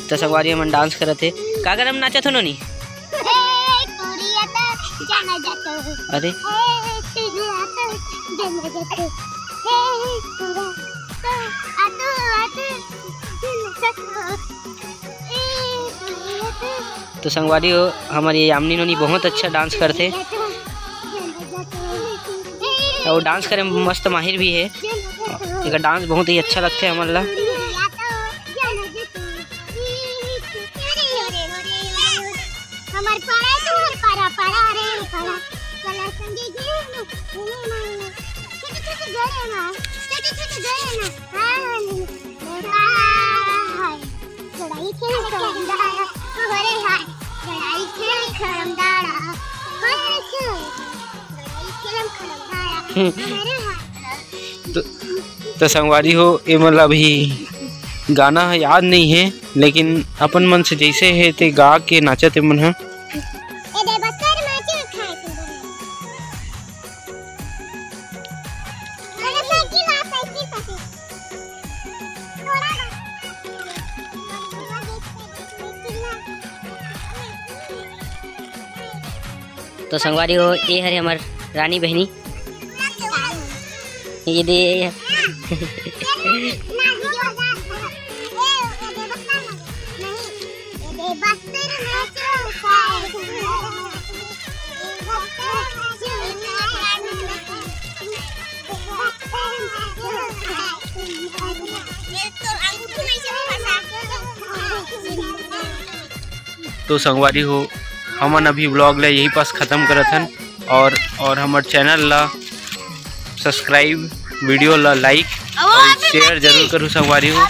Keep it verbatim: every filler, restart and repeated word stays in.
तो संगवारी मन डांस करत हे। का गाना में नाचत हो नोनी? अरे। तो संगवारी हो, हमर ये यामिनी नोनी बहुत अच्छा डांस करथे। अउ डांस करे में मस्त माहिर भी हे। एकर डांस बहुत ही अच्छा लगथे हमन ला। हमर पारा, तोहर पारा, पारा रे पारा। चला संगे घूमे, घूमे मांगे। छोटे छोटे गले मा, छोटे छोटे गले मा। हाँ, हाँ, हाँ। लड़ाई खेल करम दाड़ा, अरे हाय। लड़ाई खेल करम दाड़ा, अरे हाय। लड़ाई खेल करम दाड़ा, अरे हाय। तो, तो संगवारी हो, ए मन ला अभी गाना ह याद नहीं हे, लेकिन अपन मन से जैसे हे ते गा के नाचत हे मन ह। ए दे बस्तर में चूर खाए के बने। अरे सब्जी ला, सब्जी पसे। थोड़ा बस। तो संगवारी हो, ये हरे हमर रानी बहिनी। ये दे। तो संगवारी हो, हमन अभी vlog ला यही पास खत्म करत हन और, और हमर channel ला subscribe, video ला like और share जरूर करू संगवारी हो।